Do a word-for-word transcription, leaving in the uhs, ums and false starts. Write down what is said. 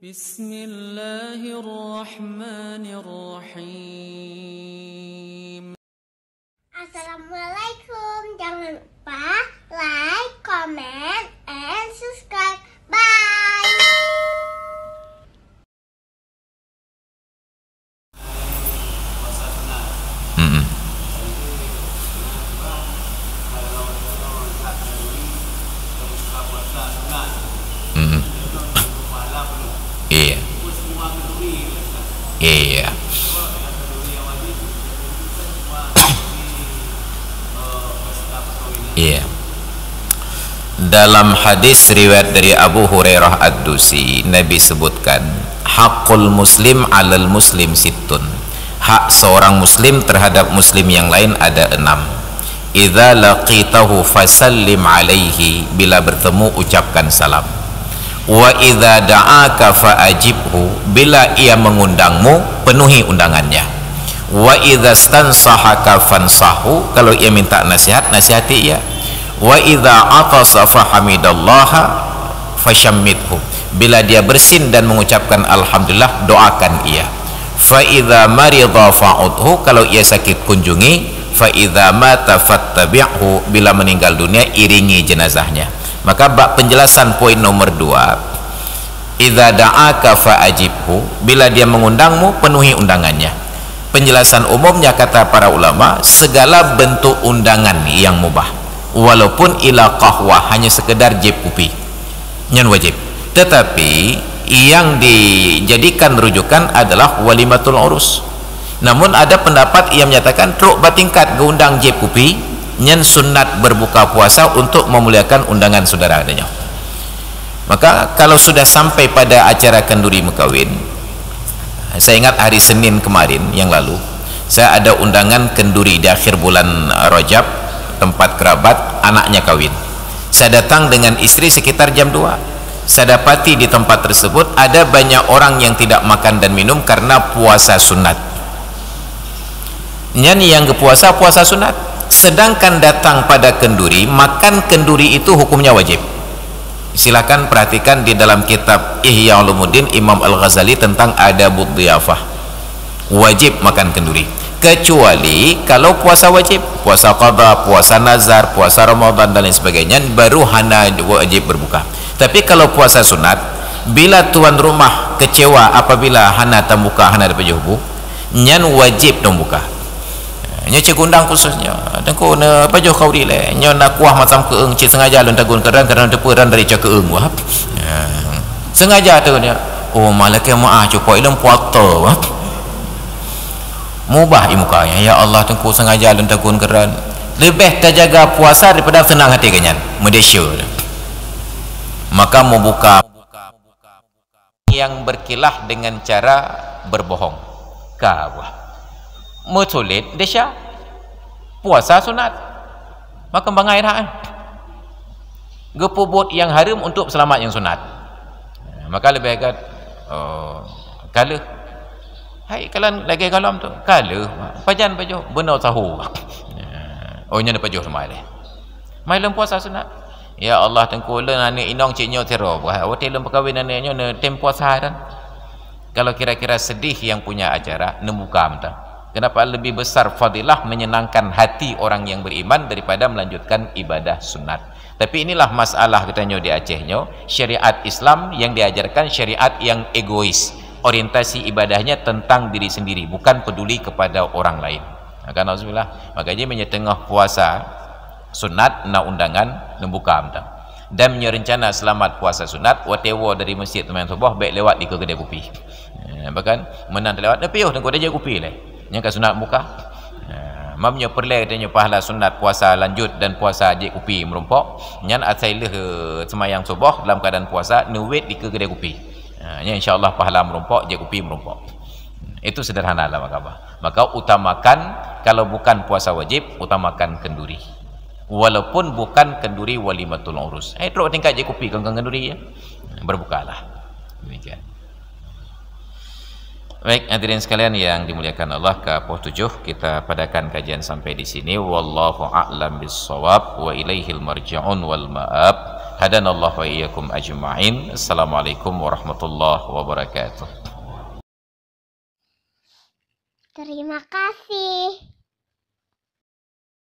Bismillahirrahmanirrahim. Assalamualaikum. Jangan lupa like, comment, and subscribe. Bye. Mm-mm. Mm-mm. Iya. Iya. Iya. Dalam hadis riwayat dari Abu Hurairah Ad-Dusi, Nabi sebutkan, "Haqqul muslim 'alal muslim sittun." Hak seorang muslim terhadap muslim yang lain ada enam. "Idza laqitahu fasallim alaihi," bila bertemu ucapkan salam. "Wa idza da'aka fa ajibhu," bila ia mengundangmu, penuhi undangannya. "Wa idza stansahaka fansahu," kalau ia minta nasihat, nasihati ia. "Wa idza atasa fahamidallaha fasyammidhu," bila dia bersin dan mengucapkan alhamdulillah, doakan ia. "Fa idza marida fa'udhu," kalau ia sakit, kunjungi. "Fa idza mata fattabi'hu," bila meninggal dunia, iringi jenazahnya. Maka bak penjelasan poin nomor dua, "Idza da'aka fa ajibhu," bila dia mengundangmu, penuhi undangannya. Penjelasan umumnya, kata para ulama, segala bentuk undangan yang mubah, walaupun ila qahwah, hanya sekedar jieb kupi, nyan wajib. Tetapi yang dijadikan rujukan adalah walimatul urus. Namun ada pendapat yang menyatakan trok bak tingkat geundang jieb kupi, nyan sunat berbuka puasa untuk memuliakan undangan saudara geutanyoe. Maka kalau sudah sampai pada acara kenduri mekawin, saya ingat hari Senin kemarin yang lalu, saya ada undangan kenduri di akhir bulan Rajab, tempat kerabat, anaknya kawin. Saya datang dengan istri sekitar jam dua. Saya dapati di tempat tersebut ada banyak orang yang tidak makan dan minum karena puasa sunat. Nyan nyang geupuasa, puasa sunat. Sedangkan datang pada kenduri, makan kenduri itu hukumnya wajib. Silakan perhatikan di dalam kitab Ihya Ulumuddin Imam Al-Ghazali tentang adabud dhiyafah. Wajib makan kenduri. Kecuali kalau puasa wajib, puasa qada, puasa nazar, puasa Ramadan dan lain sebagainya, baru hana wajib berbuka. Tapi kalau puasa sunat, bila tuan rumah kecewa apabila hana tambuka, hana tapajoh bu, nyan wajib dong buka. Nyoe cit geundang khusus nyoe. Teungku, neupajoh khauri lé. Nyoe na kuah masam keueung, cit sengaja lôn tagun keu ran, keu ran teupeue ran dari cok keueung, wah. Ya. Sengaja tu dia. Oh, malaikat maaf, cupok ilong puasa, wah. Mubah i muka nyan. Ya Allah, Teungku, sengaja lôn tagun keu ran. Leubeh tajaga puasa daripada seunang até geuh nyan. Meudesya. Maka meubuka yang berkilah dengan cara berbohong. Ka buah. Meusulet desya. Puasa sunat. Maka bangai that, eh. Geupeubuet nyang hareuem untuk seulamat nyang sunat. Maka leubeh gét, oh, ka lheueh. Hai, kalon lagèe gohlom tu. Ka lheueh. Pajan pajoh? Bunoe sahô. Oh, nyan pajoh teuma lé. Mai lôn puasa sunat. Ya Allah, Teungku, lôn aneuk inong cit nyoe sidroe. Wah, watèe lôn peukawen aneuk nyoe, neutem puasa ran. Kalau kira-kira sedih yang punya acara, neubuka mantong. Kenapa lebih besar fadilah menyenangkan hati orang yang beriman daripada melanjutkan ibadah sunat? Tapi inilah masalah geutanyoe di Aceh nyoe, syariat Islam yang diajarkan syariat yang egois. Orientasi ibadahnya tentang diri sendiri, bukan peduli kepada orang lain. Maka, nauzubillah, maka jih meunyoe teungoh puasa, sunat na undangan neubuka mantong. Dan meunyoe reuncana seulamat puasa sunat, watèe woe dari meuseujid seumayang suboh, bèk lewat dikeue keudè kupi. Eh, bahkan meunan teulewat, neupiôh teungku tajak kupi lé. Nyang ka sunat buka. Eh, ma meunyoe peureulèe geutanyoe pahala sunat puasa lanjut dan puasa jép kupi meurumpok, nyan asai lheueh, eh, seumayang suboh dalam keuadaan puasa, neuwet dikeue keudè kupi. Eh, nyan insya Allah pahala meurumpok, jép kupi meurumpok. Itu sederhana lah maka bah. Maka utamakan, kalau bukan puasa wajib, utamakan kenduri. Walaupun bukan kenduri walimatul urus. Eh, trok tingkat jép kupi, kon, kon kenduri, ya. Berbukalah. Demikian. Baik, hadirin sekalian yang dimuliakan Allah, ka poh tujuh, kita padakan kajian sampai di sini. Wallahu a'lam bissawab, wa ilaihil marji'un wal ma'ab. Hadanallahu wa iyyakum ajma'in. Assalamualaikum warahmatullahi wabarakatuh. Terima kasih.